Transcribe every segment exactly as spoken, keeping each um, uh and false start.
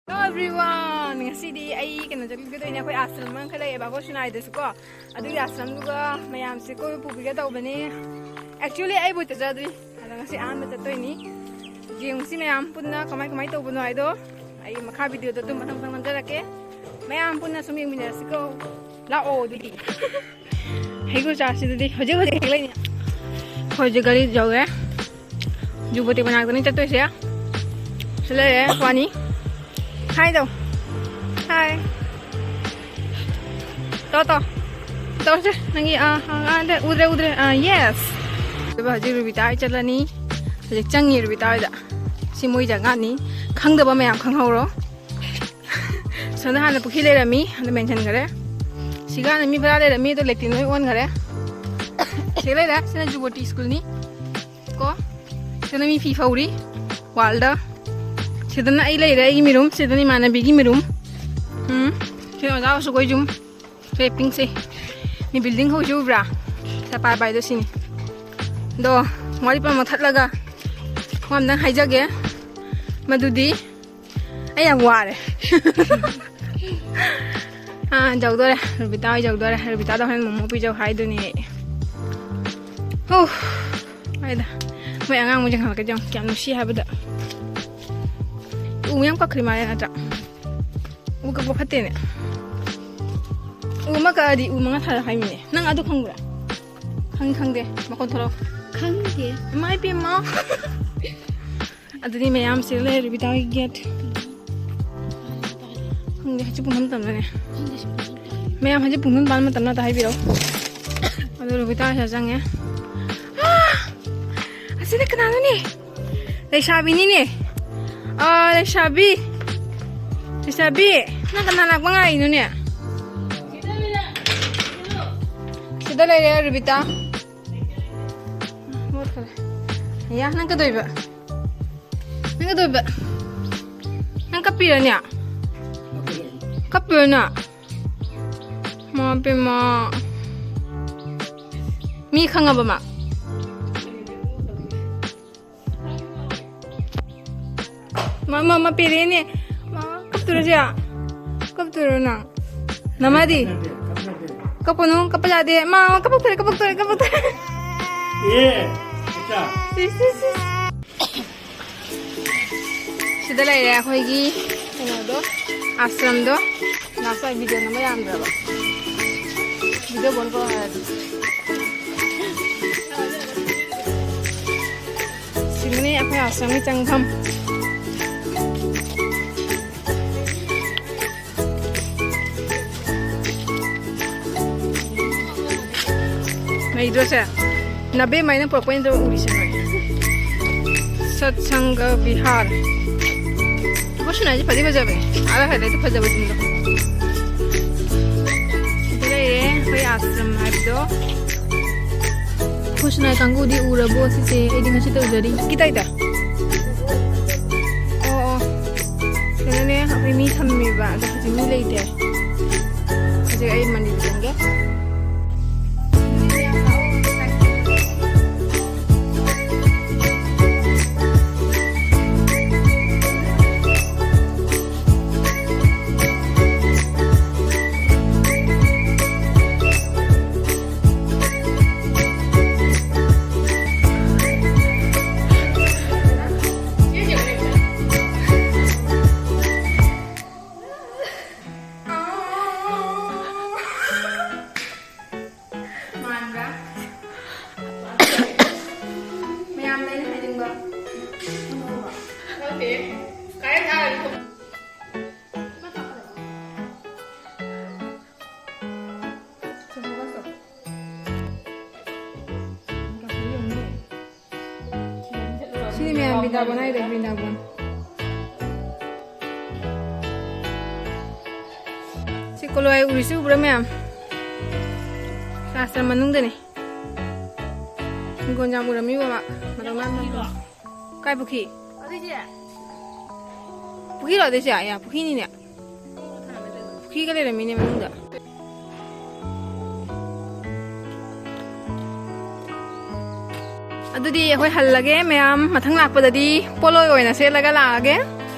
Hello everyone! ꯉꯁꯤꯗꯤ ꯑꯩ ꯀꯩꯅꯣ ꯆꯠꯂꯨꯒꯗꯣꯏꯅꯦ, ꯑꯩꯈꯣꯏ ꯑꯥꯁ꯭ꯔꯝ ꯑꯃ ꯈꯔ ꯂꯩꯌꯦꯕ, ꯑꯩꯈꯣꯏ ꯁꯨꯅꯥꯏꯗꯁꯨꯀꯣ꯫ ꯑꯗꯨꯒꯤ ꯑꯥꯁ꯭ꯔꯝꯗꯨꯒ ꯃꯌꯥꯝꯁꯦ ꯀꯣꯏꯕ ꯄꯨꯕꯤꯒꯦ ꯇꯧꯕꯅꯦ꯫ Actually ꯑꯩꯕꯨ ꯆꯠꯆꯗ꯭ꯔꯤ, ꯑꯗꯣ ꯉꯁꯤ ꯑꯍꯥꯟꯕ ꯆꯠꯇꯣꯏꯅꯤ꯫ ꯌꯦꯡꯉꯨꯁꯤ ꯃꯌꯥꯝ ꯄꯨꯟꯅ ꯀꯃꯥꯏ ꯀꯃꯥꯏ ꯇꯧꯕꯅꯣ ꯍꯥꯏꯗꯣ꯫ ꯑꯩ ꯃꯈꯥ video ꯗ ꯑꯗꯨꯝ ꯃꯊꯪ ꯃꯊꯪ ꯅꯝꯖꯔꯛꯀꯦ꯫ ꯃꯌꯥꯝ ꯄꯨꯟꯅ ꯁꯨꯝ ꯌꯦꯡꯃꯤꯟꯅꯔꯁꯤꯀꯣ꯫ ꯂꯥꯛꯑꯣ ꯑꯗꯨꯗꯤ꯫ ꯍꯩꯒ꯭ꯔꯨ ꯆꯥꯁꯤꯗꯨꯗꯤ ꯍꯧꯖꯤꯛ ꯍꯧꯖꯤꯛ ꯍꯦꯛ ꯂꯩꯅꯤ꯫ ꯑꯩꯈꯣꯏ ꯍꯧꯖꯤꯛ ꯒꯥꯔꯤ ꯌꯧꯔꯦ꯫ ꯖꯨꯕꯣꯇꯤ ꯃꯅꯥꯛꯇꯅꯤ ꯆꯠꯇꯣꯏꯁꯦ꯫ ꯁꯤ ꯂꯩꯔꯦ ꯋꯥꯅꯤ꯫ ꯍꯥꯏ ꯇꯧ꯫ ꯍꯥꯏ꯫ ꯇꯧ ꯇꯧ꯫ ꯇꯧꯁꯦ꯫ ꯅꯪꯒꯤ ꯑꯥ, ꯑꯥ, ꯑꯥ, ꯎꯗ꯭ꯔꯦ ꯎꯗ꯭ꯔꯦ꯫ ꯑꯥ, yes꯫ ꯑꯗꯨꯒ ꯍꯧꯖꯤꯛ ꯔꯨꯕꯤꯇꯥ ꯍꯣꯏ ꯆꯠꯂꯅꯤ꯫ ꯍꯧꯖꯤꯛ ꯆꯪꯉꯤ ꯔꯨꯕꯤꯇꯥ ꯍꯣꯏꯗ꯫ ꯁꯤ ꯃꯣꯏ ꯖꯒꯥꯅꯤ꯫ ꯈꯪꯗꯕ ꯃꯌꯥꯝ ꯈꯪꯍꯧꯔꯣ꯫ ꯁꯣꯝꯗ ꯍꯥꯟꯅ ꯄꯨꯈ꯭ꯔꯤ ꯂꯩꯔꯝꯃꯤ, ꯑꯗꯨ ꯃꯦꯟꯁꯤꯟꯈꯔꯦ꯫ ꯁꯤꯒ ꯍꯥꯟꯅ ꯃꯤ ꯚꯔꯥ ꯂꯩꯔꯝꯃꯤ, ꯑꯗꯣ ꯂꯦꯇ꯭ꯔꯤꯟ ꯂꯣꯏ ꯑꯣꯟꯈꯔꯦ꯫ ꯁꯤ ꯂꯩꯔꯦ, ꯁꯤꯅ ꯖꯨꯕꯣꯇꯤ ꯁ꯭ꯀꯨꯜꯅꯤ ꯀꯣ꯫ ꯁꯤꯗꯅ ꯃꯤ ꯐꯤ ꯐꯧꯔꯤ ꯋꯥꯜꯗ꯫ ꯁꯤꯗꯅ ꯑꯩ ꯂꯩꯔꯦ, ꯑꯩꯒꯤ ꯃꯤꯔꯨꯝ꯫ ꯁꯤꯗꯅ ꯏꯃꯥꯟꯅꯕꯤꯒꯤ ꯃꯤꯔꯨꯝ꯫ ꯎꯝ, ꯁꯤ ꯑꯣꯖꯥ ꯑꯁꯨꯛ ꯍꯣꯏ ꯌꯨꯝ꯫ ꯁꯦ ꯄꯤꯡꯁꯦ꯫ ꯃꯤ ꯕꯤꯜꯗꯤꯡ ꯍꯧꯖꯤꯛ ꯎꯕ꯭ꯔꯥ? ꯁꯦ ꯄꯥꯏ ꯄꯥꯏꯗꯣ ꯁꯤꯅꯤ꯫ ꯑꯗꯣ ꯋꯥꯔꯤ ꯄꯨꯝꯅꯃꯛ ꯊꯠꯂꯒ ꯋꯥ ꯑꯝꯇꯪ ꯍꯥꯏꯖꯒꯦ꯫ ꯃꯗꯨꯗꯤ ꯑꯩ ꯌꯥꯝ ꯋꯥꯔꯦ꯫ ꯑꯥ, ꯌꯧꯗꯣꯔꯦ꯫ ꯔꯨꯕꯤꯇꯥ ꯍꯣꯏ ꯌꯧꯗꯣꯔꯦ꯫ ꯔꯨꯕꯤꯇꯥꯗ ꯍꯣꯔꯦꯟ ꯃꯣꯃꯣ ꯄꯤꯖꯧ ꯍꯥꯏꯗꯨꯅꯤ ꯑꯩ꯫ ꯍꯣ꯫ ꯍꯥꯏꯗ꯫ ꯃꯣꯏ ꯑꯉꯥꯡ ꯃꯣꯏ ꯆꯪꯈꯠꯂꯛꯀꯦ ꯌꯦꯡꯉꯨ꯫ ꯀꯌꯥꯝ ꯅꯨꯡꯁꯤ ꯍꯥꯏꯕꯗ꯫ ꯎ ꯌꯥꯝ ꯀꯛꯈ꯭ꯔꯤ ꯃꯥꯜꯂꯦ ꯅꯠꯇ꯭ꯔꯥ? ꯎ ꯀꯛꯄ ꯐꯠꯇꯦꯅꯦ꯫ ꯎ ꯑꯃ ꯀꯛꯑꯗꯤ ꯎ ꯃꯉꯥ ꯊꯥꯔꯛ ꯍꯥꯏꯃꯤꯅꯦ꯫ ꯅꯪ ꯑꯗꯨ ꯈꯪꯕ꯭ꯔꯥ? ꯈꯪ-, ꯈꯪꯗꯦ꯫ ꯃꯈꯣꯟ ꯊꯣꯛꯂꯛꯑꯣ꯫ ꯈꯪꯗꯦ꯫ ꯏꯃꯥ ꯏꯕꯦꯝꯃ꯫ ꯑꯗꯨꯗꯤ ꯃꯌꯥꯝꯁꯦ ꯂꯩꯔꯦ ꯔꯨꯕꯤꯇꯥꯒꯤ ꯒꯦꯠ꯫ ꯈꯪꯗꯦ, ꯍꯧꯖꯤꯛ ꯄꯨꯡ ꯀꯌꯥ ꯃꯇꯝꯗꯅꯦ? ꯈꯪꯗꯦ, ꯁꯤ ꯄꯨꯡ ꯀꯌꯥ ꯇꯥꯔꯦ? ꯃꯌꯥꯝ ꯍꯧꯖꯤꯛ ꯄꯨꯡ ꯀꯌꯥ ꯃꯇꯝꯅꯣ ꯑꯝꯇ ꯍꯥꯏꯕꯤꯔꯛꯑꯣ꯫ ꯑꯗꯨ ꯔꯨꯕꯤꯇꯥ ꯁꯤꯗ ꯆꯪꯉꯦ꯫ ꯑꯥ! ꯑꯁꯤꯗ ꯀꯅꯥꯅꯣꯅꯦ? ꯂꯩꯁꯥꯕꯤꯅꯤꯅꯦ꯫ ꯑꯥ, ꯂꯩꯁꯥꯕꯤ꯫ ꯂꯩꯁꯥꯕꯤ, ꯅꯪ ꯀꯅꯥ ꯂꯥꯛꯄ ꯉꯥꯏꯔꯤꯅꯣꯅꯦ? ꯁꯤꯗ ꯂꯩꯔꯦ ꯔꯨꯕꯤꯇꯥ꯫ ꯃꯨꯠꯈ꯭ꯔꯦ꯫ ꯌꯥ, ꯅꯪ ꯀꯩꯗꯧꯔꯤꯕ? ꯅꯪ ꯀꯩꯗꯧꯔꯤꯕ? ꯅꯪ ꯀꯞꯄꯤꯔꯅꯦ? ꯀꯞꯄꯤꯔꯅꯦ? ꯃꯥ ꯄꯦꯃꯥ꯫ ꯃꯤ ꯈꯪꯉꯕ ꯃꯥ? ꯃꯥ, ꯃꯥ, ꯃꯥ ꯄꯦꯔꯦꯅꯦ꯫ ꯃꯥ꯫ ꯌꯥ, ꯀꯞꯇꯣꯏꯔꯣ ꯅꯪ? ꯅꯃꯥꯗꯤ? ꯀꯞꯄꯅꯨ, ꯀꯞꯄ ꯌꯥꯗꯦ꯫ ꯃꯥ, ꯃꯥ ꯀꯞꯄꯛꯇꯣꯔꯦ, ꯀꯞꯄꯛꯇꯣꯔꯦ, ꯀꯞꯄꯛꯇꯣꯔꯦ꯫ ꯑꯦ, ꯑꯠꯆꯥ꯫ ꯁꯤ, ꯁꯤ, ꯁꯤ꯫ ꯁꯤꯗ ꯂꯩꯔꯦ ꯑꯩꯈꯣꯏꯒꯤ ꯀꯩꯅꯣꯗꯣ, ꯑꯥꯁ꯭ꯔꯝꯗꯣ꯫ ꯂꯥꯁ ꯋꯥꯏ ꯚꯤꯗꯤꯑꯣ ꯅꯝꯕ ꯌꯥꯔꯝꯗ꯭ꯔꯕ? ꯚꯤꯗꯤꯑꯣ ꯕꯣꯟ ꯀꯣ ꯍꯥꯏꯔꯗꯤ꯫ ꯁꯤꯗꯅꯦ ꯑꯩꯈꯣꯏ ꯑꯥꯁ꯭ꯔꯝꯒꯤ ꯆꯪꯐꯝ꯫ ꯃꯩꯗꯣꯁꯦ, ꯅꯕꯦꯝꯃ ꯍꯥꯏꯅ ꯄꯨꯔꯛꯄ ꯑꯩꯅ ꯎꯔꯤꯁꯦ ꯅꯣꯏ꯫ ꯁꯠꯁꯪꯒ ꯕꯤꯍꯥꯔ꯫ ꯑꯩꯈꯣꯏ ꯁꯤꯅ ꯍꯥꯏꯁꯦ ꯐꯗꯤ ꯐꯖꯕꯅꯦ꯫ ꯑꯥꯗ ꯍꯥꯏꯗꯤ ꯐꯖꯕꯁꯤꯡꯗꯣ꯫ ꯁꯤꯗ ꯂꯩꯔꯦ ꯑꯩꯈꯣꯏ ꯑꯥꯁ꯭ꯔꯝ ꯍꯥꯏꯕꯗꯣ꯫ ꯑꯩꯈꯣꯏ ꯁꯤꯅ ꯀꯥꯡꯕꯨꯗꯤ ꯎꯔꯕꯣ ꯁꯤꯁꯦ? ꯑꯩꯗꯤ ꯉꯁꯤ ꯇꯧꯖꯔꯤ꯫ ꯀꯤꯇꯥꯏꯗ꯫ ꯑꯣ, ꯑꯣ꯫ ꯁꯤꯗꯅꯦ ꯑꯩꯈꯣꯏ ꯃꯤ ꯊꯝꯃꯦꯕ, ꯑꯗꯣ ꯍꯧꯖꯤꯛ ꯃꯤ ꯂꯩꯇꯦ꯫ ꯍꯧꯖꯤꯛ ꯑꯩ ꯃꯅꯤꯄꯨꯔ ꯆꯪꯒꯦ꯫ ꯃꯥꯟꯕ꯭ꯔꯥ? ꯃꯌꯥꯝꯅ ꯑꯩꯅ ꯍꯥꯏꯅꯤꯡꯕ꯫ ꯈꯪꯗꯦ꯫ ꯀꯥꯏ ꯊꯥꯔꯒꯦ? ꯁꯤꯅꯤ ꯃꯌꯥꯝ ꯕ꯭ꯔꯤꯟꯗꯥꯕꯟ ꯍꯥꯏꯗꯣ, ꯕ꯭ꯔꯤꯟꯗꯥꯕꯟ꯫ ꯁꯤ ꯀꯣꯂꯣꯏ ꯎꯔꯤꯁꯤ ꯎꯕ꯭ꯔꯥ ꯃꯌꯥꯝ? ꯀ꯭ꯂꯥꯁꯇ ꯃꯅꯨꯡꯗꯅꯤ꯫ ꯍꯤꯡꯒꯣꯜ ꯌꯥꯝ ꯎꯔꯝꯃꯤ ꯕꯕꯥ꯫ ꯃꯇꯧ ꯅꯥꯟꯅ꯫ ꯀꯥꯏ ꯄꯨꯈ꯭ꯔꯤ? ꯄꯨꯈ꯭ꯔꯤꯔꯣ ꯑꯗꯩꯁꯦ? ꯑꯌꯥ, ꯄꯨꯈ꯭ꯔꯤꯅꯤꯅꯦ꯫ ꯄꯨꯈ꯭ꯔꯤꯒ ꯂꯩꯔꯝꯃꯤꯅꯦ ꯃꯅꯨꯡꯗ꯫ ꯑꯗꯨꯗꯤ ꯑꯩꯈꯣꯏ ꯍꯜꯂꯒꯦ ꯃꯌꯥꯝ, ꯃꯊꯪ ꯂꯥꯛꯄꯗꯗꯤ ꯄꯣꯂꯣꯏ ꯑꯣꯏꯅ ꯁꯦꯠꯂꯒ ꯂꯥꯛꯑꯒꯦ꯫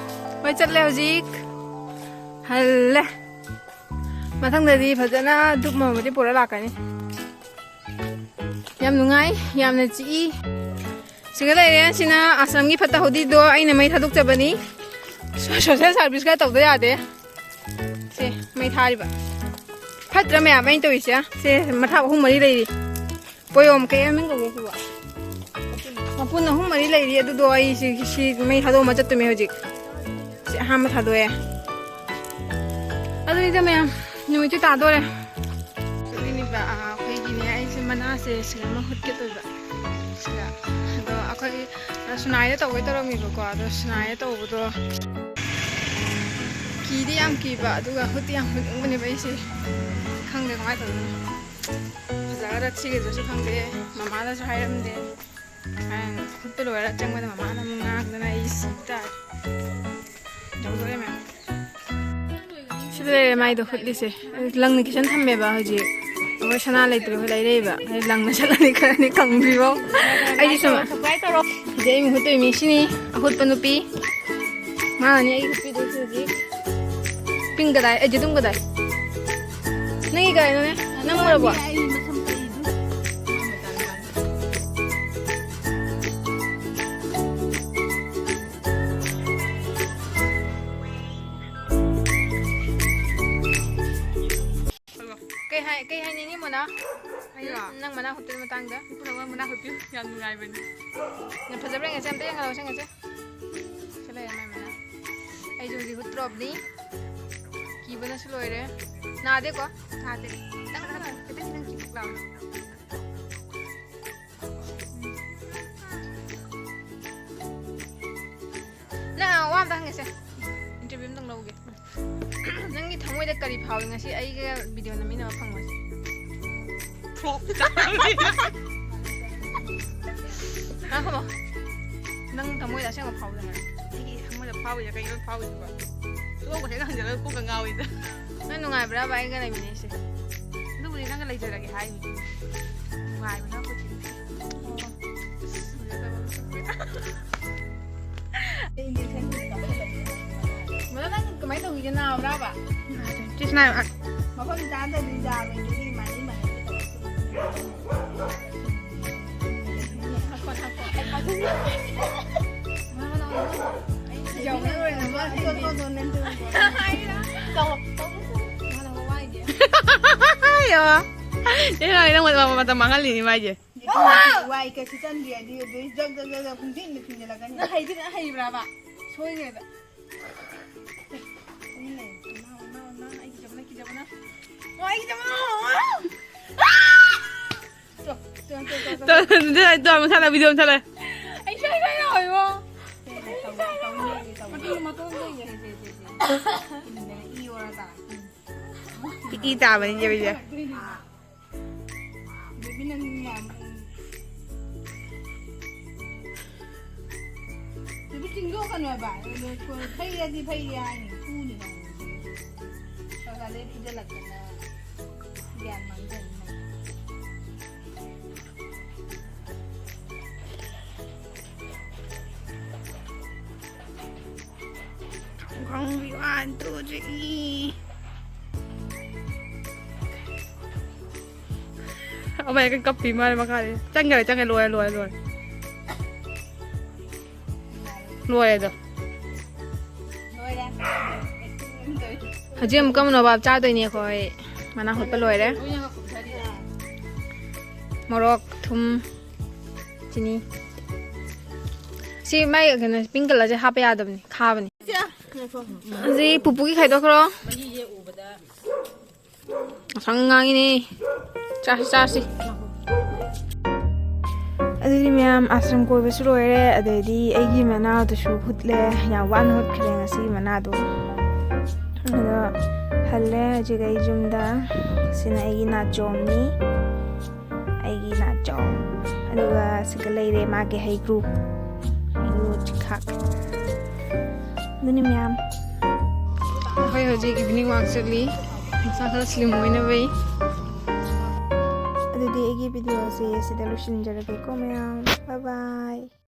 ꯍꯣꯏ, ꯆꯠꯂꯦ ꯍꯧꯖꯤꯛ꯫ ꯍꯜꯂꯦ꯫ ꯃꯊꯪꯗꯗꯤ ꯐꯖꯅ ꯙꯨꯞ ꯑꯃꯗꯤ ꯄꯨꯔ ꯂꯥꯛꯀꯅꯤ꯫ ꯌꯥꯝ ꯅꯨꯡꯉꯥꯏ, ꯌꯥꯝꯅ ꯆꯤꯛꯏ꯫ ꯁꯤꯒ ꯂꯩꯔꯦ꯫ ꯁꯤꯅ ꯑꯁꯥꯝꯒꯤ ꯐꯠꯇ ꯍꯥꯎꯗꯤꯗꯣ ꯑꯩꯅ ꯃꯩ ꯊꯥꯗꯣꯛꯆꯕꯅꯤ꯫ ꯁꯣ-, social service ꯈꯔ ꯇꯧꯗ ꯌꯥꯗꯦ꯫ ꯁꯦ, ꯃꯩ ꯊꯥꯔꯤꯕ꯫ ꯐꯠꯇ꯭ꯔꯥ ꯃꯌꯥꯝ ꯑꯩꯅ ꯇꯧꯔꯤꯁꯦ? ꯁꯦ, ꯃꯊꯥ ꯑꯍꯨꯝ ꯃꯔꯤ ꯂꯩꯔꯤ꯫ ꯄꯣꯌꯣꯝ ꯀꯩ ꯃꯃꯤꯡ ꯀꯧꯒꯦ ꯁꯤꯕꯣ? ꯃꯄꯨꯟ ꯑꯍꯨꯝ ꯃꯔꯤ ꯂꯩꯔꯤ꯫ ꯑꯗꯨꯗꯣ ꯑꯩ ꯁꯤ, ꯁꯤ ꯃꯩ ꯊꯥꯗꯣꯛꯑꯝꯃ ꯆꯠꯇꯣꯏꯅꯦ ꯍꯧꯖꯤꯛ꯫ ꯁꯤ ꯑꯍꯥꯟꯕ ꯊꯥꯗꯣꯛꯑꯦ꯫ ꯑꯗꯨꯅꯤꯗ ꯃꯌꯥꯝ, ꯅꯨꯃꯤꯠꯁꯨ ꯇꯥꯗꯣꯔꯦ꯫ ꯑꯗꯨꯅꯤꯕ, ꯑ, ꯑꯩꯈꯣꯏꯒꯤꯅꯦ, ꯑꯩꯁꯦ ꯃꯅꯥꯁꯦ ꯁꯤꯡ ꯑꯃ ꯍꯨꯠꯀꯦ ꯇꯧꯕ꯫ ꯁꯤꯗ꯫ ꯑꯗꯣ ꯑꯩꯈꯣꯏ, ꯑ, ꯁꯨꯅꯥꯏꯗ ꯇꯧꯒꯦ ꯇꯧꯔꯝꯃꯤꯕꯀꯣ꯫ ꯑꯗꯣ ꯁꯨꯅꯥꯏꯗ ꯇꯧꯕꯗꯣ ꯀꯤꯗꯤ ꯌꯥꯝ ꯀꯤꯕ, ꯑꯗꯨꯒ ꯍꯨꯠꯇꯤ ꯌꯥꯝ ꯍꯨꯠꯅꯤꯡꯕꯅꯦꯕ ꯑꯩꯁꯦ꯫ ꯈꯪꯗꯦ ꯀꯃꯥꯏꯅ ꯇꯧꯗꯣꯏꯅꯣ꯫ ꯐꯖꯒꯗ꯭ꯔꯥ ꯊꯤꯒꯗ꯭ꯔꯥꯁꯨ ꯈꯪꯗꯦ꯫ ꯃꯃꯥꯗꯁꯨ ꯍꯥꯏꯔꯝꯗꯦ꯫ ꯍꯣꯔꯦꯟ ꯍꯨꯠꯄ ꯂꯣꯏꯔ ꯆꯪꯕꯗ ꯃꯃꯥꯅ ꯑꯃꯨꯛ ꯉꯥꯡꯗꯅ ꯑꯩ ꯁꯤ ꯇꯥꯔꯦ꯫ ꯌꯧꯗꯣꯔꯦ ꯃꯌꯥꯝ꯫ ꯁꯤꯗ ꯂꯩꯔꯦ ꯃꯥꯏꯗꯣ ꯍꯨꯠꯂꯤꯁꯦ꯫ ꯂꯪꯅ ꯀꯤꯁꯟ ꯊꯝꯃꯦꯕ ꯍꯧꯖꯤꯛ꯫ ꯑꯩꯈꯣꯏ ꯁꯅꯥ ꯂꯩꯇ꯭ꯔꯦ, ꯑꯩꯈꯣꯏ ꯂꯩꯔꯛꯏꯕ꯫ ꯑꯩ ꯂꯪꯅ ꯆꯠꯂꯅꯤ ꯈꯔꯅꯤ ꯀꯪꯗ꯭ꯔꯤꯐꯥꯎ꯫ ꯑꯩꯗꯤ ꯁꯨꯝ ꯁꯤꯗꯩ ꯑꯩ ꯍꯨꯠꯇꯣꯏ ꯃꯤ ꯁꯤꯅꯤ꯫ ꯑꯍꯨꯠꯄ ꯅꯨꯄꯤ꯫ ꯃꯥꯅꯅꯦ ꯑꯩ ꯍꯨꯠꯄꯤꯗꯣꯏꯁꯦ ꯍꯧꯖꯤꯛ꯫ ꯄꯤꯡ ꯀꯗꯥꯏ? ꯑꯦ, ꯖꯦꯇꯨꯝ ꯀꯗꯥꯏ? ꯅꯪꯒꯤ ꯀꯗꯥꯏꯅꯣꯅꯦ? ꯅꯪ ꯎꯔꯕꯣ? ꯑꯩ ꯃꯁꯝ ꯀꯛꯏꯗꯨ꯫ ꯀꯩ ꯍꯥꯏ-, ꯀꯩ ꯍꯥꯏꯅꯤꯡꯉꯤ ꯃꯣꯅꯥ? ꯑꯩꯔꯣ? ꯎꯝ, ꯅꯪ ꯃꯅꯥ ꯍꯨꯠꯄꯒꯤ ꯃꯇꯥꯡꯗ꯫ ꯄꯨꯝꯅꯃꯛ ꯃꯅꯥ ꯍꯨꯠꯄꯤꯌꯨ, ꯌꯥꯝ ꯅꯨꯡꯉꯥꯏꯕꯅꯤ꯫ ꯌꯥꯝ ꯐꯖꯕ꯭ꯔꯥ ꯌꯦꯡꯉꯁꯦ, ꯑꯝꯇ ꯌꯦꯡꯍꯜꯂꯣꯁꯦ ꯉꯁꯤ꯫ ꯁꯤ ꯂꯩꯔꯦ ꯃꯥꯏ ꯃꯅꯥ꯫ ꯑꯩꯁꯨ ꯍꯧꯖꯤꯛ ꯍꯨꯠꯇ꯭ꯔꯣꯕꯅꯤ꯫ ꯀꯤꯕꯅꯁꯨ ꯂꯣꯏꯔꯦ꯫ ꯅꯥꯗꯦꯀꯣ? ꯅꯥꯗꯦ꯫ ꯈꯤꯇꯪ, ꯈꯤꯇꯪ, ꯈꯤꯇꯪ ꯆꯤꯛ ꯂꯥꯎꯋꯦ꯫ ꯅꯪ ꯋꯥ ꯑꯝꯇ ꯍꯪꯒꯦꯁꯦ꯫ Interview ꯑꯝꯇꯪ ꯂꯧꯒꯦ꯫ ꯅꯪꯒꯤ ꯊꯃꯣꯏꯗ ꯀꯔꯤ ꯐꯥꯎꯏ ꯉꯁꯤ ꯑꯩꯒ video ꯅꯝꯃꯤꯟꯅꯕ ꯐꯪꯕꯁꯦ? ꯐ꯭ꯂꯣꯞ ꯇꯥꯔꯦ꯫ ꯉꯥꯏꯈꯣ꯫ ꯅꯪ ꯊꯃꯣꯏꯗ ꯑꯁꯦꯡꯕ ꯐꯥꯎꯗꯅ꯫ ꯑꯩꯒꯤ ꯊꯃꯣꯏꯗ ꯐꯥꯎꯔꯤꯁꯦ ꯀꯩꯅꯣ ꯐꯥꯎꯔꯤꯁꯤꯕꯣ? ꯊꯣꯛꯂꯛꯄꯁꯦ ꯍꯪꯖꯜꯂꯒ ꯀꯣꯛꯀ ꯉꯥꯎꯋꯤꯗ꯫ ꯅꯪ ꯅꯨꯡꯉꯥꯏꯕ꯭ꯔꯥꯕ ꯑꯩꯒ ꯂꯩꯃꯤꯟꯅꯩꯁꯦ? ꯑꯗꯨꯕꯨꯗꯤ ꯅꯪꯒ ꯂꯩꯖꯔꯒꯦ ꯍꯥꯏꯔꯤꯅꯤ꯫ ꯅꯨꯡꯉꯥꯏꯕꯅ ꯄꯨꯟꯁꯤꯁꯦ꯫ ꯑꯣ꯫ ꯑꯁ, ꯐꯖꯗꯕ ꯑꯃ ꯁꯛꯄ꯫ ꯃꯗꯥ, ꯅꯪ ꯀꯃꯥꯏꯅ ꯇꯧꯈꯤꯒꯦ? ꯅꯥꯕ꯭ꯔꯥꯕ? ꯆꯤꯁ ꯅꯥꯏ꯫ ꯃꯐꯝ ꯆꯥꯗꯕꯤ ꯌꯥꯔꯣꯏꯗꯣꯏꯗꯤ ꯏꯃꯥꯟꯅꯕꯤ ꯏꯃꯥꯟꯅꯕꯤ ꯇꯧꯔꯁꯨ꯫ ꯌꯧꯅꯔꯣꯏ ꯅꯪ꯫ ꯍꯥꯏꯔ꯫ ꯇꯧ-, ꯇꯧ-, ꯃꯥꯅ ꯋꯥꯏꯒꯦ꯫ ꯑꯌꯣ꯫ ꯆꯤꯁ ꯅꯥꯏ ꯅꯪ ꯃꯇꯝ, ꯃꯇꯝ ꯃꯥꯡꯍꯜꯂꯤꯅꯤ ꯃꯥꯏꯁꯦ꯫ ꯋꯥꯏ ꯀꯩꯁꯨ ꯆꯟꯗ꯭ꯔꯤ ꯑꯗꯨ ꯑꯗꯨ ꯖꯛ ꯖꯛ ꯖꯛ ꯖꯛ ꯄꯨꯡꯊꯤꯟꯗ ꯊꯤꯟꯖꯤꯜꯂꯛꯀꯅꯤ꯫ ꯅꯪ ꯍꯩꯗꯤ ꯅꯪ ꯍꯩꯕ꯭ꯔꯥꯕ? ꯁꯣꯏꯈ꯭ꯔꯦꯕ꯫ ꯇꯨꯃꯤꯟ ꯂꯩꯌꯨ꯫ ꯏꯃꯥ, ꯏꯃꯥ, ꯏꯃꯥ, ꯑꯩ ꯀꯤꯖꯕꯅ, ꯀꯤꯖꯕꯅ꯫ ꯑꯣ, ꯑꯩ ꯀꯤꯖꯕꯅ꯫ ꯇꯣ, ꯇꯣ, ꯇꯣ, ꯇꯣ, ꯇꯣ꯫ ꯇꯣ, ꯇꯣ, ꯇꯣ, ꯃꯨꯊꯠꯂꯣ, ꯚꯤꯗꯤꯑꯣ ꯃꯨꯊꯠꯂꯣ꯫ ꯑꯩ ꯁꯣꯏ, ꯁꯣꯏ ꯇꯧꯋꯦꯕꯣ꯫ ꯁꯦ, ꯁꯦ, ꯇꯧ, ꯇꯧ, ꯇꯧ, ꯇꯧ꯫ ꯃꯇꯨꯡ, ꯃꯇꯨꯡ ꯌꯦꯡꯒꯦ, ꯁꯦ, ꯁꯦ, ꯁꯦ, ꯁꯦ꯫ ꯏ ꯑꯣꯔ ꯇꯥꯔꯦ꯫ ꯏ ꯇꯥꯕꯅꯤ, ꯆꯦ ꯕꯤꯖꯦ꯫ ꯕꯦꯕꯤ ꯅꯪ ꯌꯥꯝ, ꯕꯦꯕꯤ ꯆꯤꯡꯗꯣꯛꯀꯅꯣ ꯍꯥꯏꯕ꯫ ꯐꯩꯔꯗꯤ ꯐꯩꯔꯦ ꯍꯥꯏꯅꯤ, ꯐꯨꯅꯤ ꯅꯪ꯫ ꯉꯁꯥꯏꯗꯩ ꯐꯨꯖꯜꯂꯛꯇꯅ ꯒ꯭ꯌꯥꯟ ꯃꯥꯡꯖꯅꯤ ꯅꯪ꯫ ꯈꯣꯡꯕꯤ, one, two, three꯫ ꯑꯃ ꯍꯦꯛꯇ ꯀꯞꯄꯤ ꯃꯥꯅ ꯃꯈꯥꯗ꯫ ꯆꯪꯈ꯭ꯔꯦ, ꯆꯪꯈ꯭ꯔꯦ, ꯂꯣꯏꯔꯦ, ꯂꯣꯏꯔꯦ, ꯂꯣꯏꯔꯦ꯫ ꯂꯣꯏꯔꯦ ꯑꯗꯣ꯫ ꯂꯣꯏꯔꯦ꯫ ꯍꯧꯖꯤꯛ ꯑꯃꯨꯛꯀ ꯃꯣꯅꯣ ꯕꯥꯞ ꯆꯥꯗꯣꯏꯅꯦ ꯑꯩꯈꯣꯏ꯫ ꯃꯅꯥ ꯍꯨꯠꯄ ꯂꯣꯏꯔꯦ꯫ ꯃꯣꯔꯣꯛ, ꯊꯨꯝ, ꯆꯤꯅꯤ꯫ ꯁꯤ ꯃꯥꯏ ꯀꯩꯅꯣ pink colourꯁꯦ ꯍꯥꯞꯄ ꯌꯥꯗꯕꯅꯤ, ꯈꯥꯕꯅꯤ꯫ ꯁꯤ ꯄꯨꯄꯨꯒꯤ ꯈꯥꯏꯗꯣꯛꯈ꯭ꯔꯣ꯫ ꯃꯁꯪ ꯉꯥꯡꯉꯤꯅꯦ꯫ ꯆꯥꯁꯤ, ꯆꯥꯁꯤ꯫ ꯑꯗꯨꯗꯤ ꯃꯌꯥꯝ ꯑꯥꯁ꯭ꯔꯝ ꯀꯣꯏꯕꯁꯨ ꯂꯣꯏꯔꯦ, ꯑꯗꯩꯗꯤ ꯑꯩꯒꯤ ꯃꯅꯥꯗꯨꯁꯨ ꯍꯨꯠꯂꯦ꯫ ꯌꯥꯝ ꯋꯥꯅ ꯍꯨꯠꯈ꯭ꯔꯦ ꯉꯁꯤꯒꯤ ꯃꯅꯥꯗꯣ꯫ ꯑꯗꯣ ꯍꯜꯂꯦ ꯍꯧꯖꯤꯛ ꯑꯩ ꯌꯨꯝꯗ꯫ ꯁꯤꯅ ꯑꯩꯒꯤ ꯅꯥꯆꯣꯝꯅꯤ꯫ ꯑꯩꯒꯤ ꯅꯥꯆꯣꯝ꯫ ꯑꯗꯨꯒ ꯁꯤꯒ ꯂꯩꯔꯦ ꯃꯥꯒꯤ ꯍꯩꯀ꯭ꯔꯨ꯫ ꯍꯩꯀ꯭ꯔꯨ ꯆꯤꯈꯥꯛ꯫ ꯑꯗꯨꯅꯤ ꯃꯌꯥꯝ꯫ ꯑꯩꯈꯣꯏ ꯍꯧꯖꯤꯛ evening walk ꯆꯠꯂꯤ꯫ ꯃꯁꯥ ꯈꯔ slim ꯑꯣꯏꯅꯕꯩ꯫ ꯑꯗꯨꯗꯤ ꯑꯩꯒꯤ videoꯁꯦ ꯁꯤꯗ ꯂꯣꯏꯁꯤꯟꯖꯔꯒꯦꯀꯣ ꯃꯌꯥꯝ꯫ Bye bye꯫